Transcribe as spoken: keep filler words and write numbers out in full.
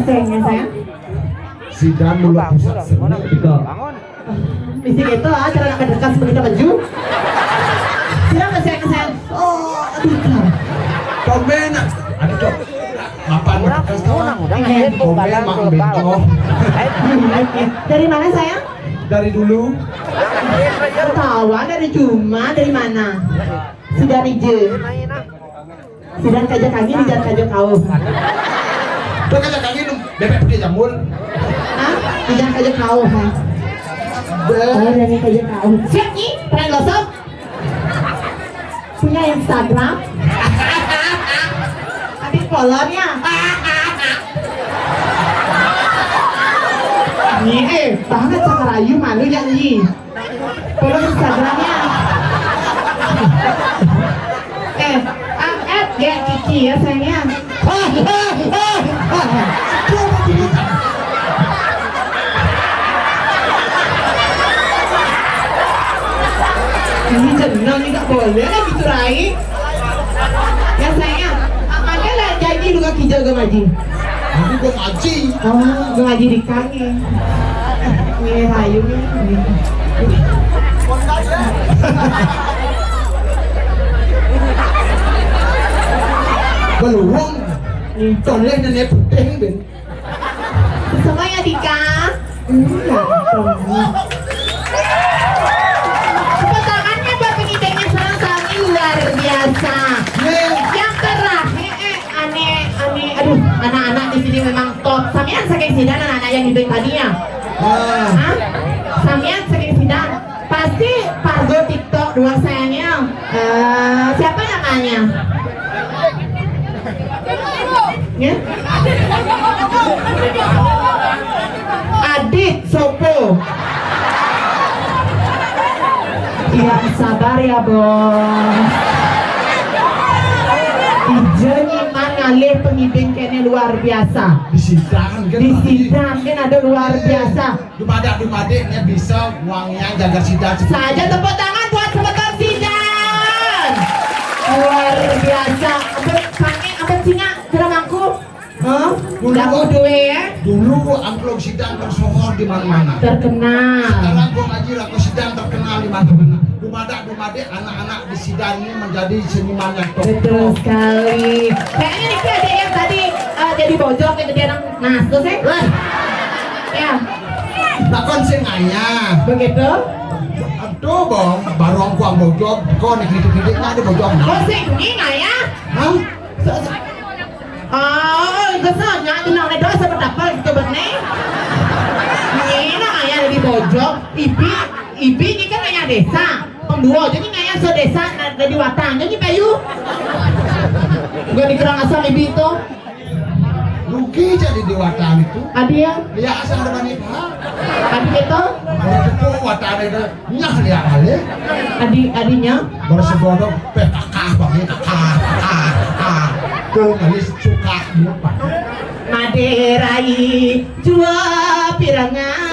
Sayangnya, sayang. Sidan mulu pusat seni. Iko. Bisi gitu, ah, cara nak dekat seperti kita maju. Siapa, sayang, sayang? Oh, aduh, Kak. Komen, ah. Aduh, Cok. Mapan bekas, Cok. Komen, Mak Bencong. Dari mana, sayang? Dari dulu. Ketawa dari cuma, dari mana? Sudah rije. Sidan kaja kami, sidan kaja kau. Tuh kaja kami, bebek putih jambul. Hah? Sidan kaja kau, ha? Be- Oh, dari kaja kau. Siap, Nyi? Pernah gosok? Punya Instagram? Tapi follow-nya. Nyi, eh, banget sama Rayu, malu ya, Nyi. Follow Instagramnya. Eh, ah, at Gek Kiki ya, sayangnya. Ini jeneng, ini nggak boleh lah gitu, Rai. Ya, sayangnya, makanya lah janji lu nggak kijel ke ngaji. Aku ke ngaji. Oh, ke ngaji di kami. Iya, ayo, nih. Beluang. Toleh nenek putih, Ben. Semuanya, Dika. Iya, dong. Tepuk tangannya buat pengidenya, senang sekali, luar biasa. Nih. Yang terakhir, eh, aneh, aneh. Aduh, anak-anak di sini memang top. Samian saking sidan anak-anak yang itu tadi ya. Wah. Hah? Samian saking sidan. Pasti pargo TikTok dua, sayangnya. Eh, siapa namanya? Ya? Adit Sopo. Yang sabar ya, Bos. Ijo nyiman ngalih pengibing kene luar biasa. Di sidan kan. Di sidan kan ada luar biasa. Dumadak-dumadik nih bisa wangian jaga sidan. Saja tepuk tangan buat semeton sidan. Luar biasa. Ampun, sange, ampun, singa, kira mangku. Hah? Dulu, dulu ya. Dulu angklung sidan tersohor di mana-mana. Terkenal. Sekarang gua ngaji, lagu sidan terkenal di mana-mana. Dumadak-dumadik anak-anak di sidan ini menjadi seniman yang top. Betul sekali. Kayaknya nih ada yang tadi, eh, jadi bojong yang gede anak. Nah, terus, eh? Lah. Ya. Takon sing ngayah. Begitu? Aduh, Bong, baru aku ang bojog, kau nih gitu-gitu, nggak ada bojog. Oh, sing ini ngayah? Hah? Oh, itu saja, itu nang ada sebetapa gitu, bet, nih. Ini nang ngayah lebih bojog. Ibi, ibi ini kan ngayah desa. Pembuat, jadi ngayah so desa, nah, dari Watan, jadi payu. Gua dikerang asal ibi itu. Rugi jadi di Watan itu. Adi ya? Ya, asal ada manik, ha? Adi gitu? Ada tepuk Watan itu. Nyah dia kali. Adi, adinya? Baru sebodong, peh, kakah, bang, kakah, kakah, kakah. Tuh, kali suka, dia pakai. Maderai jua pirangan.